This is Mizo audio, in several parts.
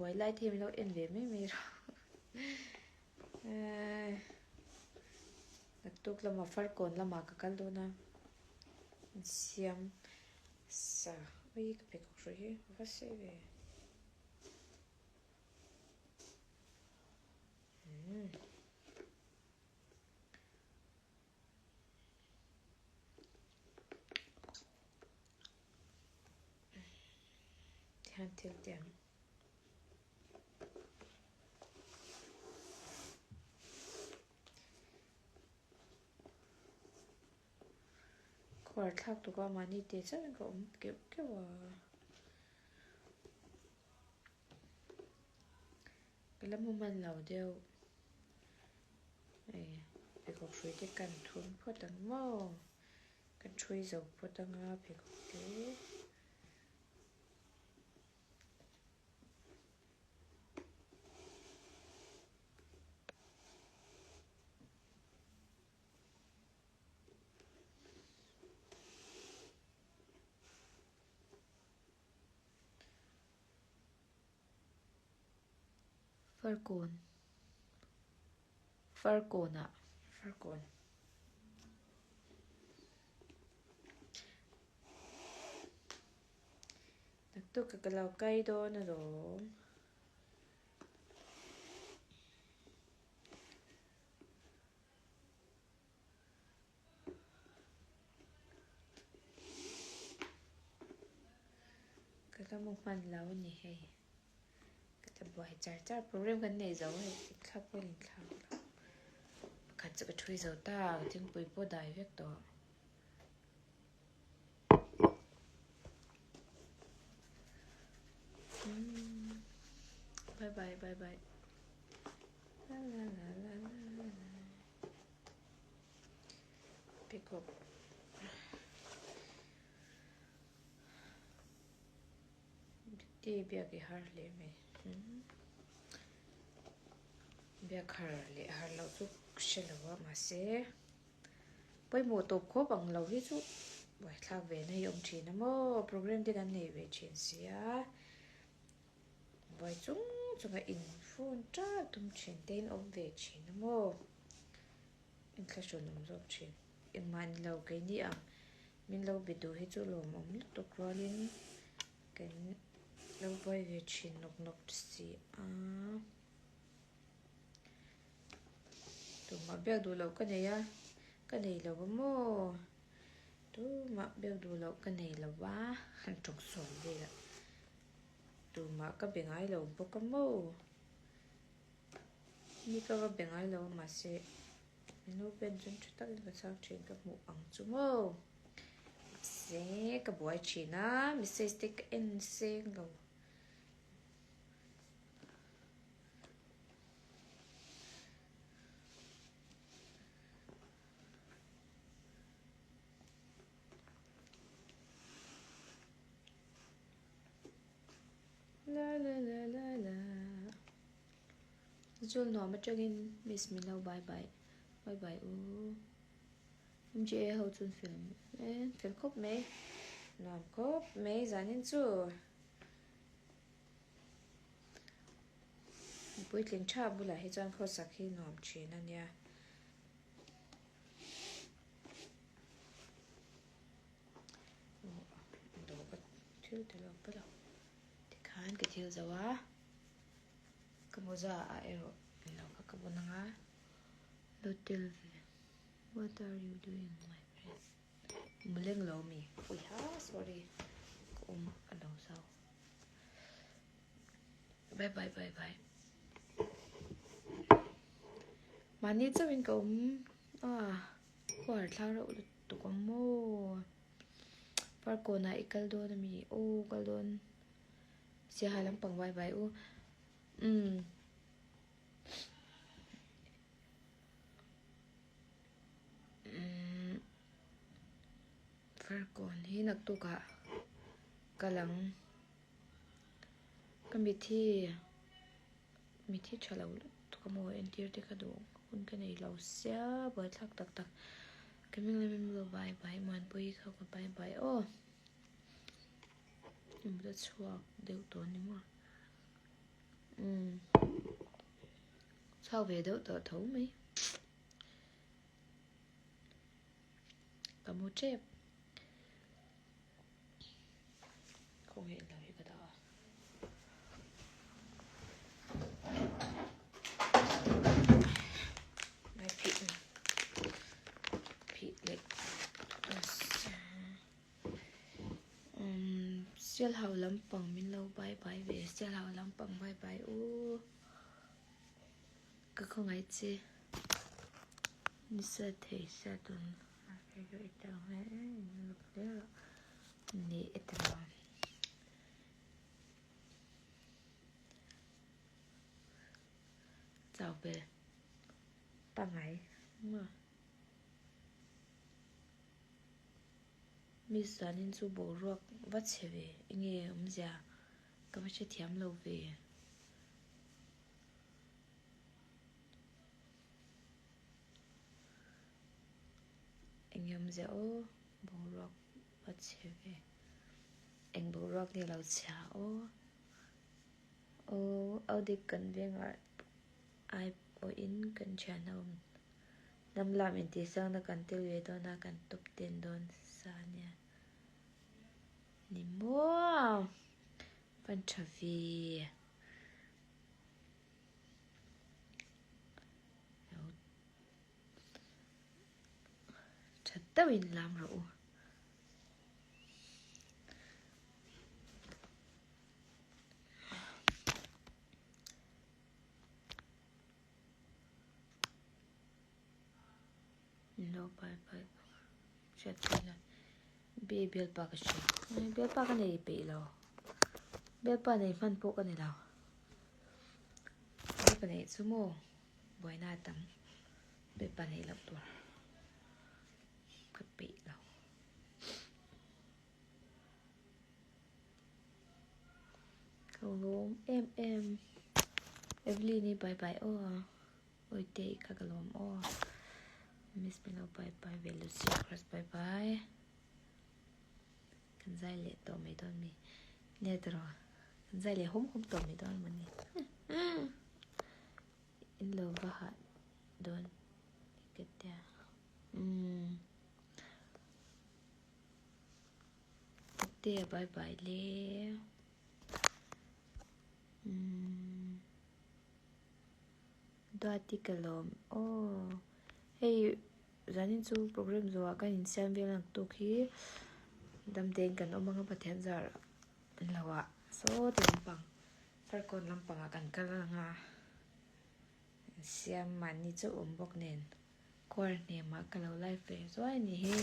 buai lai te hi min lo en ve mai mai rawh. Naktuk lamah Farkawn lamah ka kal dawn a, insiam sa ui ka pheikhawk hruai hi a va sei ve. Tihian thil tih ang. Khuar thlak tuk a mahni te chauhin ka awm keuh keuh a. Ka la mu man lo deuh. Hei pheikhawk hrui te kan thun phawt ang maw? Kan ṭhui zo phawt ang a pheikhawk te. Farkawn Farkawnah Farkawn Naktuk ka lo kai dawn alawm. Ka la mu hman lo a ni hei. Ka la buai char char program kan nei zo hei inthlak pawh in inthlak lo. Pakhat chu ka thui zo ta ka thingpui pawh dai vek tawh. Bye bye bye bye. La la la la la la. Pick up. Ti biak i har hle mai. Biak har leh har loh chu hre lo a mahse pawimawh tawp khawp ang lo hi chu buaithlak ve na hi awm thin a maw program te kan nei ve thin sia. Buai chung chunga in phone ṭal tum thin te in awm ve thin a maw? Inthlahrun awm zawk thin. Engmah ni lo keini ang min lo be duh hi chu lawmawm lutuk rualin kan lo buai ve thin nawk nawk si a. Tumah biak duh loh ka nei a, ka nei lo a maw? Tumah biak duh loh ka nei lo a, han tawng sawn vel a. Tumah ka be ngai lo bawk a maw? Ni ka va be ngai lo a mahse min lo ben chuan tha takin ka chhang thin ka hmuh ang chu maw? Mahse ka buai thin a message te ka en seng lo. La la la la la Zul nuam atangin miss min lo bye bye bye bye u MGA ho chun fel e fel khawp mai nuam khawp mai zanin chu puitling tha bulah hi chuan khawsak hi nuam thin a nia. Thil ti lo pawh lo tikhan ka thil zo a ka mawza ah erawh englo kha ka bun ang a lo tel ve what are you doing my friend muleng lo mi ui ha sorry ka awm a lo zau bye bye bye bye mahni chauhin ka awm a. Khuar thlang reuh lutuk ang maw? Parkawnah i kal dawn ami? Aw kal dawn. Siaha lampang vai vai u. Umm. Umm. Farkawn hi naktukah kal ang. Ka mithi. Mithi tha lo lutuk a maw entir te ka duh hun ka nei lo sia buaithlak tak tak ka hming lem em lo bye bye Muanpuii kha ka bye bye aw in la chhuak deuh tawh ni maw. Umm chau ve deuh tawh tho mai. Ka mu tep. Khawnge in lo hi ka dah a. Ngai phih phih leh umm Sialhau lampang min lo bye bye ve Sialhau lampang bye bye u ka khawngaih che nisa thei sia tun Ni e ti lo. Chau ve pangai maw. Mi zanin chu boruak va chhe ve enge awmzia ka va hrethiam lo ve. Eng awmzia aw boruak a chhe ve eng boruak nge lo chhia aw aw au dik kan vengah ai pawhin kan thian a awm lam lam intihsangna kan tel ve dawn a kan tawp ten dawn sa nia ni maw van tha ve. Tha deuhin lam rawh u. Lo bye bye hriat theih la be bialpa ka hria bialpa ka nei peih lo bialpa nei hman pawh ka ni lo bialpa neih chu maw buaina a tam bialpa neih loh tur ka peih lo. Ka lawm em em Evelyn-i bye bye aw. Awite i kha ka lawm aw. Miss Milo bye bye ve Lucia Cross bye bye. Kan zai leh tawh mai dawn mi. Nge tawh kan zai leh hum hum tawh mai dawn mawni. In lo va hah dawn ka tia. Umm. Tea bye bye le. Umm. Duati ka lawm aw. Hei zanin chu program zawhah kan insiam vel ang tuk hi damtein kan awm anga Pathian zar lohah sawti lampang Farkawn lampangah kan kal anga insiam mahni chu awm bawk nen kawr hnemah ka lo live ve zuai a ni hi.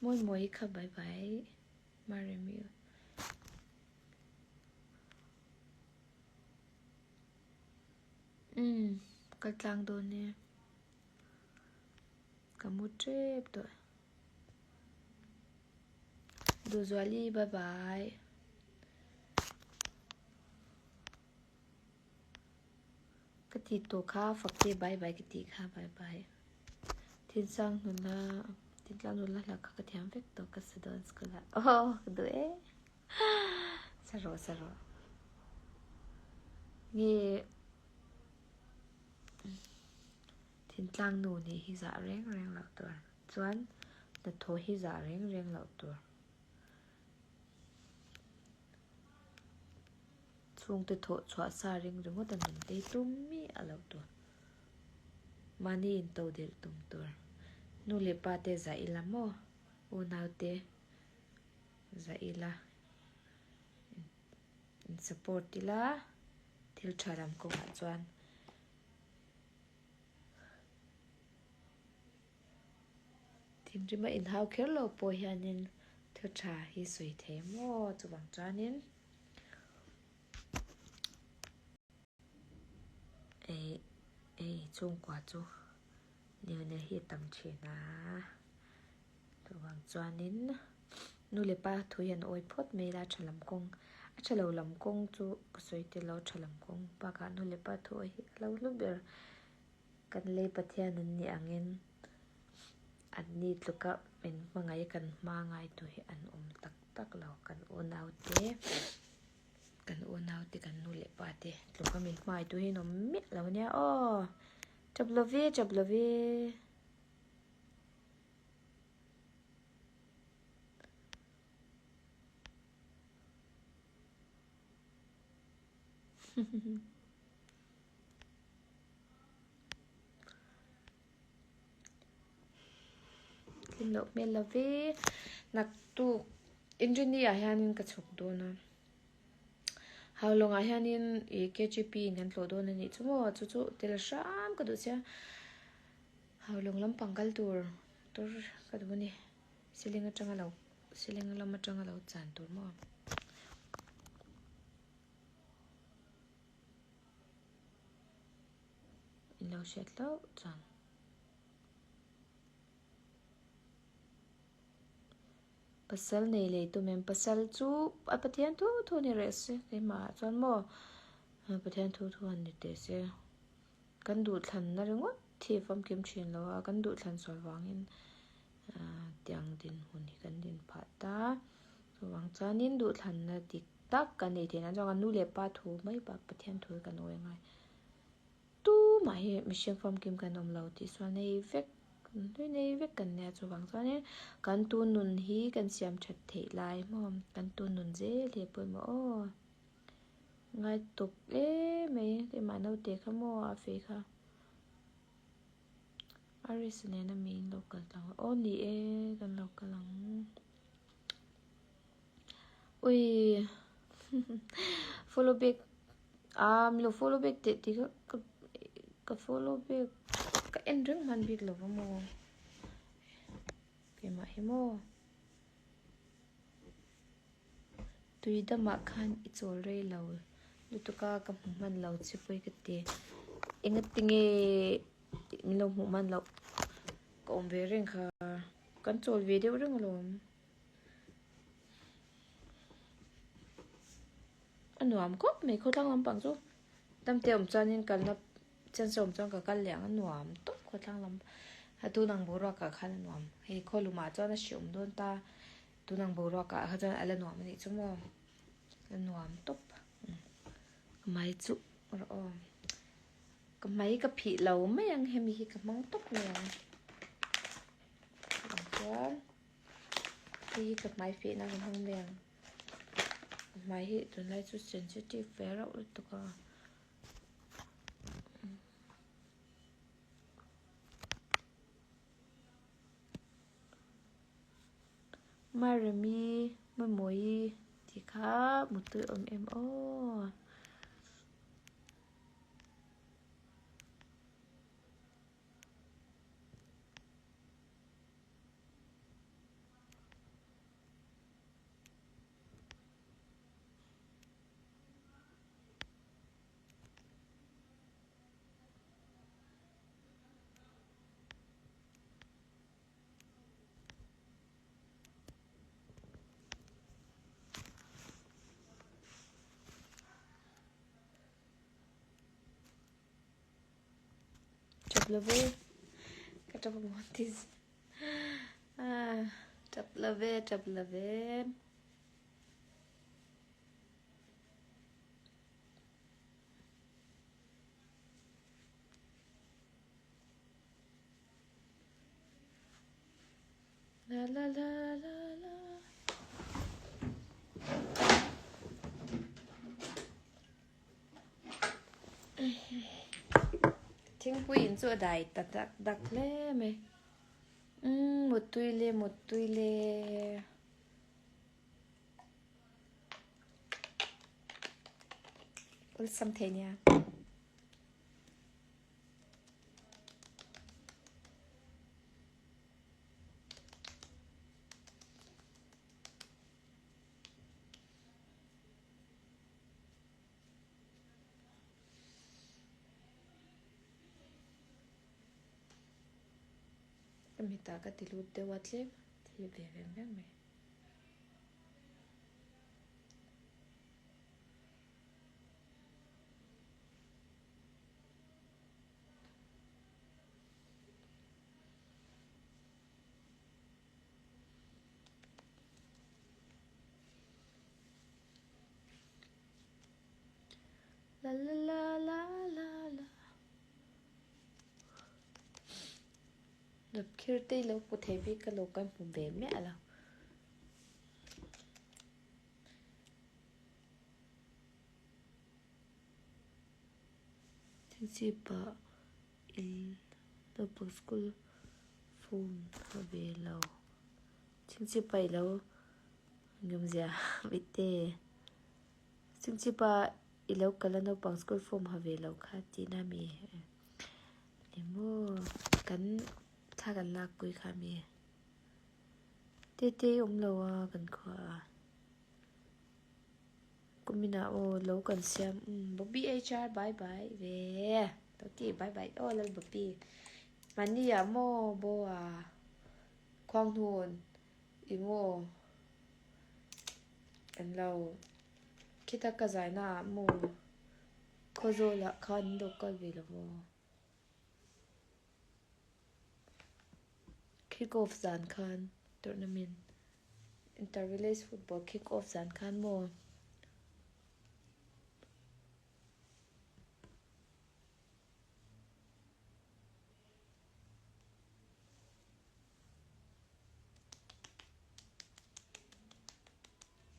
Mawi mawi kha bye bye Maremi. Umm ka tlang dawn e ka mu tep tawh Duhzuali bye bye ka ti tawh kha Fakte bye bye ka tih kha bye bye Thinsang nula Thintlang nula hla kha ka thiam vek tawh ka sa dawn school ah aw ka duh e. Sa rawh sa rawh. Nge thintlang nu nih hi zah reng reng loh tur. Chuan hnathawh hi zah reng reng loh tur. Chhungte thawh chhuah sa ring ringawt a nun tei tum miah loh tur. Mahni intodelh tum tur. Nu leh pa te zah ila maw? Unau te. Zah ila, in support ila, thil tha lam kawngah chuan thinrim a inhau kher lo pawh hianin thil tha hi sawi thei maw chuvang chuanin ei ei chhungkua chu nihna hi a tam thin a. Chuvang chuanin nu leh pa thu hian awi phawt mai ila tha lam kawng a tha lo lam kawng chu ka sawi tel lo tha lam kawng bakah nu leh pa thu hi a lo hlu ber kan lei Pathian an nih angin. Anni tluka min hmangaih kan hma ngaitu hi an awm tak tak lo. Kan unaute, kan unaute kan nu leh pa te tluka min hmaitu hi an awm miah lo nia aw. Tap love, tap love. Hlim loh hmel lo ve. Naktuk Inrini ah hianin ka chhuk dawn a. Haulawngah hianin ih KGP in kan tlawh dawn a nih chu maw chu chu tel hram ka duh sia. Haulawng lampang kal tur tur ka duh a ni. Siling atanga lo siling lam atanga lo chan tur maw. In lo hriat hlauh chuan pasal nei lei tum em pasal chu a Pathian thu thu ni reh se keimah ah chuan maw Pathian thu thu han ni teh se kan duhthlanna ringawt hi famkim thin lo a kan duhthlan sual vangin tiang dinhmun hi kan din phah ta chuvang chuanin duhthlanna dik tak kan nei theih nan chuan kan nu leh pa thu mai bak Pathian thu hi kan awi angai. Tumah hi mihring famkim kan awm lo tih sual nei vek hlui nei vek kan nia chuvang chuanin kan tun nun hi kan siam that theih lai maw kan tun nun zel hi a pawimawh aw ngai tawk em mai keimah naute kha maw a fei kha Aris nena mi in lo kal tlang aw ni e kan lo kal ang. Ui follow back ah min lo follow back teh tih kha ka ka follow back ka en reng hman bik lo va maw keimah hi maw tui damah khan i chawl rei lo lutuk a ka hmu hman lo che pawi ka ti engatinge min lo hmuh hman loh ka awm ve reng kha kan chawl ve deuh reng alawm. A nuam khawp mai khawthlang lampang chu damte awm chuanin kalna chance awm chuan ka kal leh ang a nuam tawp khawthlang lam a tun ang boruak ah khan a nuam hei khawlum ah chuan a hreawm dawn ta tun ang boruak ah kha chuan a la nuam a nih chu maw a nuam tawp ka hmai chu rawh aw ka hmai ka phih lo mai ang hemi hi ka hmang tawp mai ang chuan. Hei hi ka hmai fehna ka hmang mai ang. Ka hmai hi tunlai chu sensitive ve reuh lutuk a. Maremi Mawimawii tih kha mutui awm em aw. Tap love ka tap maw ti tap love tap love La la la la la. Thingpui in chu a dai ta dak dak hle mai. Umm mutui le mutui le. Awlsam thei nia. Ka mitah ka ti lut deuh a tlem thi ve veng veng mai. La la la la la la. Hnapkhir te i lo hmu thei bik ka lo kan hmu ve miah lo. Chingchipa in naupang school form ha ve lo. Chingchipa i lo ngawmzia mite. Chingchipa i lo kal a naupang school form ha ve lo kha tihna mi emaw kan thla kan lak pui kha mi tete awm lo a kan khua a kuminah aw lo kan siam umm Bobby HR bye bye ve lo ti bye bye aw lal Bobby mahni ah maw bo a khuanghnun i maw an lo khita ka zaina ah maw Khawzawl ah khan an lo kal ve lo maw? Kick off zan khan tournament inter village football kick off zan khan maw?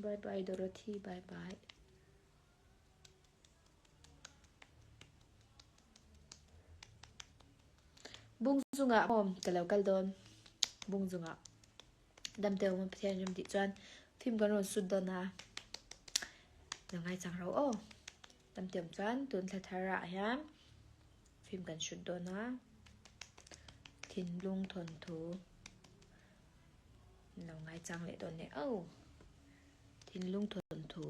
Bye bye Dorothy bye bye. Bung zungah maw ka lo kal dawn bung zungah damte awm Pathian ram tih chuan film kan rawn sut dawn a lo ngaichang ro aw damte awm chuan tun thla thar ah hian film kan shoot dawn a thinlung thawnthu lo ngaichang leh dawn leh aw thinlung thawnthu.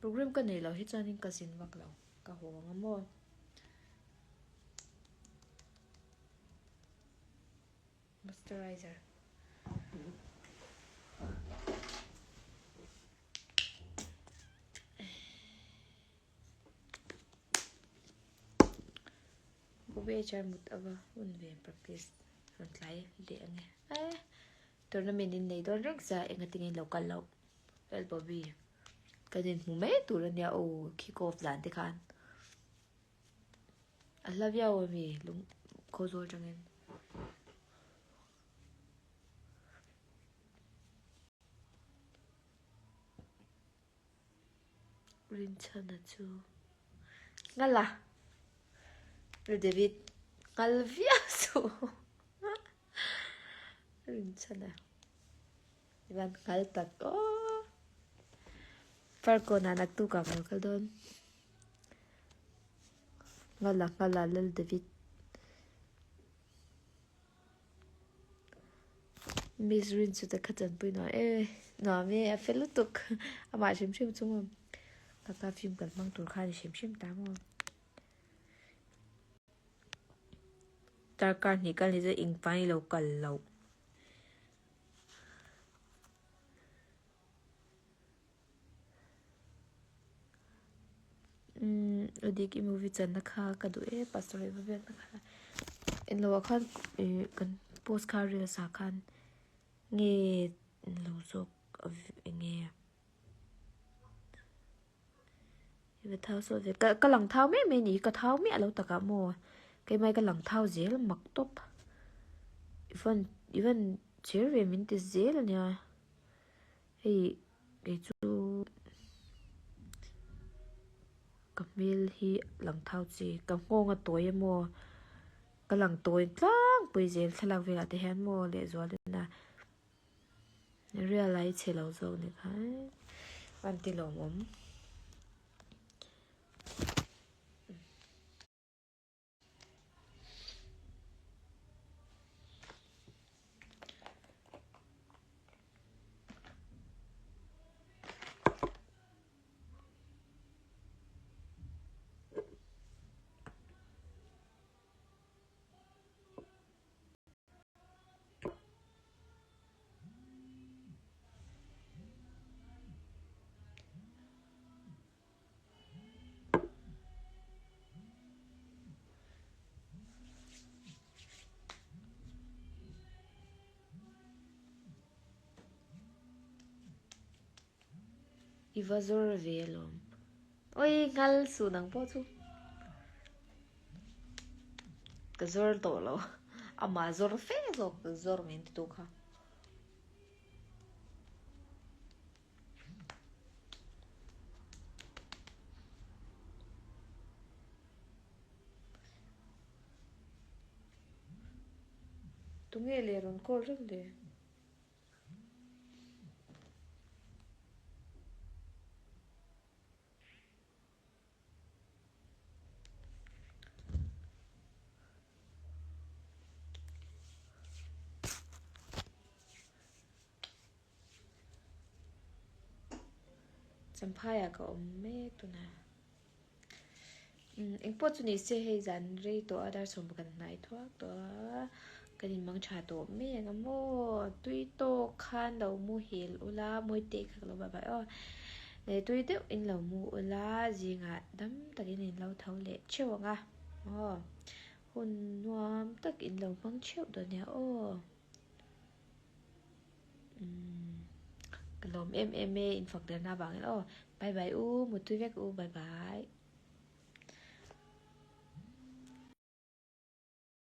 Program ka nei lo hi chuanin ka zin vak lo ka haw ang a maw. Moisturizer. Bawbei mut ava hun ve practice rawn tlai leh ang e. Eh tournament in nei dawn reng sia enga tinge in lo kal loh Lal Bobby kan inhmu mai tur ania aw kick off zan te khan a hla viau ami lung khawzawl tangin. Rinchhana chu nghal a, Pu David nghal viau suh Rinchhana i van nghal tak aw Farkawnah naktuk ah ka lo kal dawn nghal a nghal a Lal David. Miss Rin chu ta kha chanpui nuam e nuam e a fel lutuk amah hrim hrim chu maw ka pa film kan hmang tur kha a ni hrim hrim ta maw darkar hnih kal ni chu engvang i lo kal loh. Umm Udik i movie channa kha ka duh e pastor i va biakna kha englo ah khan ih kan post kha reels ah khan nge lo zawk eng nge i va thau sawn ve ka ka lang thau mai mai a ni ka thau miah lo takah maw keimah hi ka lang thau zel mak tawp i van i van cher ve min ti zel a nia. Hei kei chu ka hmel hi lang thau chi ka nghawng a tawi emaw ka lang tawi tlangpui zel thlalak velah te hian maw lehzual in a real a i chhe lo zawk ni kha an ti lawmawm. I va zawr ve alawm. Oi nghal suh nang pawh chu. Ka zawr tawh lo. Amah zawr fe zawk ka zawr min ti tu kha. Tunge le rawn call reng le? Champhaiah ka awm mek tuna. Umm engpawh chu ni se hei zan rei tawh a dar sawm kan hnai thuak tawh a kan inmang tha tawh mai ang a maw tui tawk khan lo muhil ula mawite kha ka lo bye bye aw leh tui deuh in lo mu ula zingah dam takin in lo tho leh theuh ang a aw hun nuam tak in lo hmang theuh dawn nia aw. Umm ka lawm em em e infak derna avangin aw bye bye u mutui vek u bye bye.